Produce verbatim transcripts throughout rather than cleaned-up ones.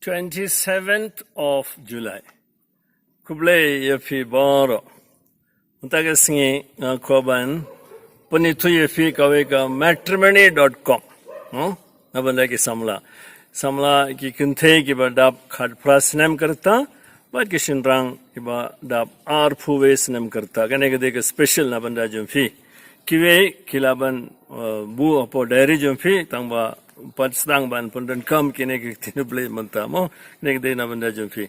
Twenty-seventh of July. Khublei ïa phi baroh. Mynta ka sngi nga kwah ban pynithuh ïa phi kawei ka matrimony dot com. No? Na bynta ki samla. Samla ki kynthei kiba dap khatphra snem ka rta, bad ki shynrang kiba dap arphew wei snem ka rta. Kane ka dei ka special na bynta jong phi. Kiwei ki lah ban, uh, buh hapoh diary jong phi, tang ba pat sdang ban pyndonkam kine ki ktien U Blei mynta mo, kine ki dei na bynta jong phi.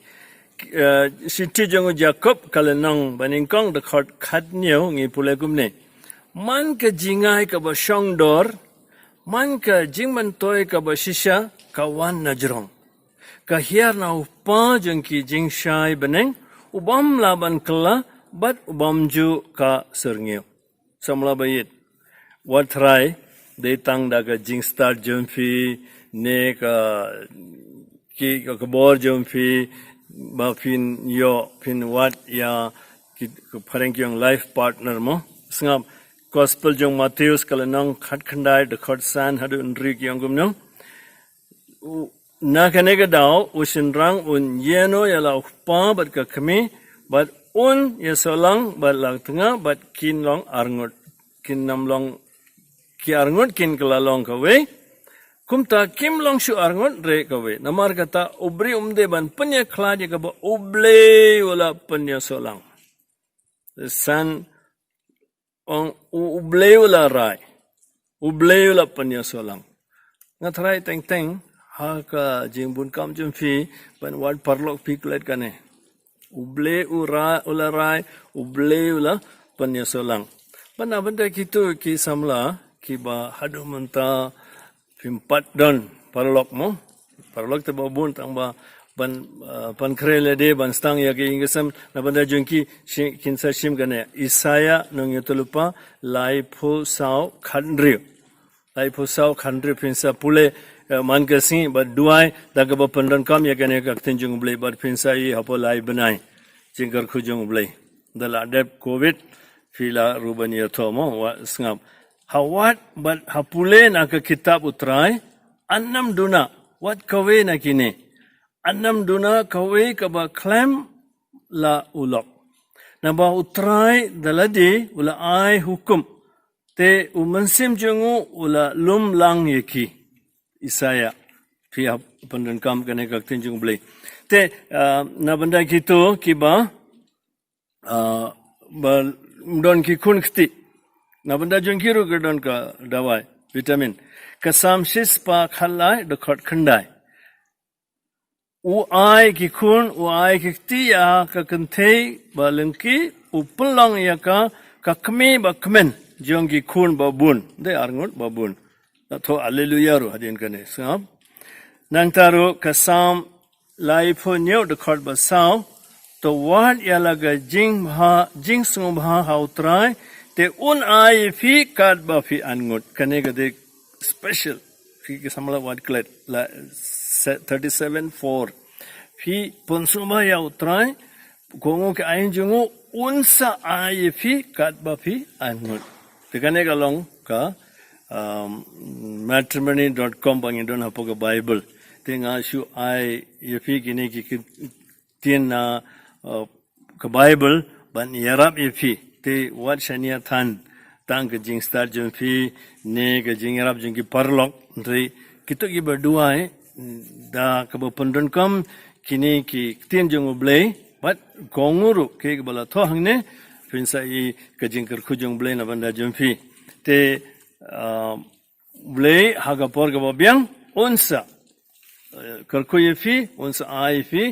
Ki, uh, shithi jong u Jakob ka lynnong ba nyngkong dkhot khathynñiew ngi pule kumne. Man ka jingai kaba shongdor, man ka jingmyntoi kaba shisha ka wan na jrong. Ka hiar na u kpa jong ki jingshai bneng, u bym lah ban kylla, bad u bym ju ka syrngiew. Samla ba ïeit. Wat trai, dei tang da ka jingstad jong phi, ne ka, ki, ka khubor jong phi, ba phin ïoh, phin wad ïa, ki, ka phareng ki ong life partner mo. Sngap, Gospel jong Matheus ka lynnong khatkhyndai dkhot san haduh hynriew ki ong kumno. U, na kane ka daw, u shynrang un ïehnoh ïa la u kpa bad ka kmie, bad un ïasoh lang bad la tnga, bad kin long arngut. Kin ym long ki arngut, kin kylla long kawei. Kumta kim long shuh arngut re kawei. Namar kata u briew um dei ban pynïakhlad ïa kaba U Blei u la pynïasoh lang. San ong u, U Blei u la rai. U Blei u la pynïasoh lang. Nga trai teng teng ha ka jingbun kam jong phi ban wad paralok phi klet kane. U Blei u ra, u la rai, U Blei u la pynïasoh lang. Bad na bynta kito ki samla kiba haduh mynta phim pat don paralok mo. Paralok te ba bun tang ba ban, uh, pynkhreh lade ban sdang ïa ka ïing ka sem na bynta jong ki shi-, kin sa shim kane. Isaiah nongïathuhlypa laiphew saw khathynriew. Laiphew saw khathynriew phin sa pule, uh, man ka sngi bad duwai da kaba pyndonkam ïa kane ka ktien jong U Blei bad phin sa ïohi hapoh lai bnai. Jingkyrkhu jong U Blei. Da la dep covid phi la ruh ban ïathoh mo, wat sngap. Ha wad bad ha pule na ka kitab U Trai, yn ym duna wat kawei na kine. Yn ym duna kawei kaba khlem la u lok. Naba U Trai da lade u la ai hukum. Te u mynsiem jong u u la lum lang ïa ki. Isaiah. Phi hap pyndonkam kane ka ktien jong U Blei. Te, uh, na bynta kito kiba Ah, ba don ki khun kti. Na bynta jong ki ruh ka don ka dawai, vitamin. Ka Salm shispah khatlai dkhot khyndai. U ai ki khun, u ai ki kti ïa ka kynthei ba lyngkhi, u pynlong ïa ka, ka kmie ba kmen jong ki khun ba bun. Dei arngut ba bun. Nga thoh haleluya ruh hadien kane, sngap. Nangta ruh ka Salm laiphew hynñiew dkhot ba saw, to wad ïa la ka jingbha, jingsngewbha ha U Trai, te un ai ïa phi katba phi an ngut. Kane ka dei special. Phi ki samla wad klet, la, se-, thirty-seven four. Phi pynsngewbha ïa U Trai, kohnguh ki aiñ jong u, un sa ai ïa phi katba phi an ngut. Te kane ka long ka, um, matrimony dot com ba ngi don hapoh ka Bible. Te nga shu ai ïa phi kine ki, ki ktien na, uh, ka Bible ban ïarap ïa phi. Te wat shaniah than tang ka jingstad jong phi ne ka jingïarap jong ki paralok. Hynrei kito kiba duwai da kaba pyndonkam kine ki ktien jong U Blei, bad kohnguh ruh kiba la thoh hangne, phin sa ïohi ka jingkyrkhu jong U Blei na bynta jong phi. Te, ah, U Blei ha ka por kaba biang un sa, eh, kyrkhu ïa phi, un sa ai ïa phi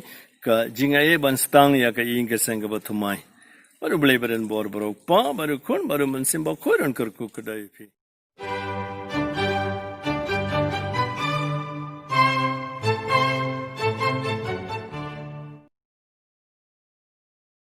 ka jingaiei ban sdang ïa ka ïing ka sem kaba thymmai. Bad U Blei ba don bor baroh, Kpa, bad U Khun, bad U Mynsiem Bakhuid un kyrkhu kyrdoh ïa phi.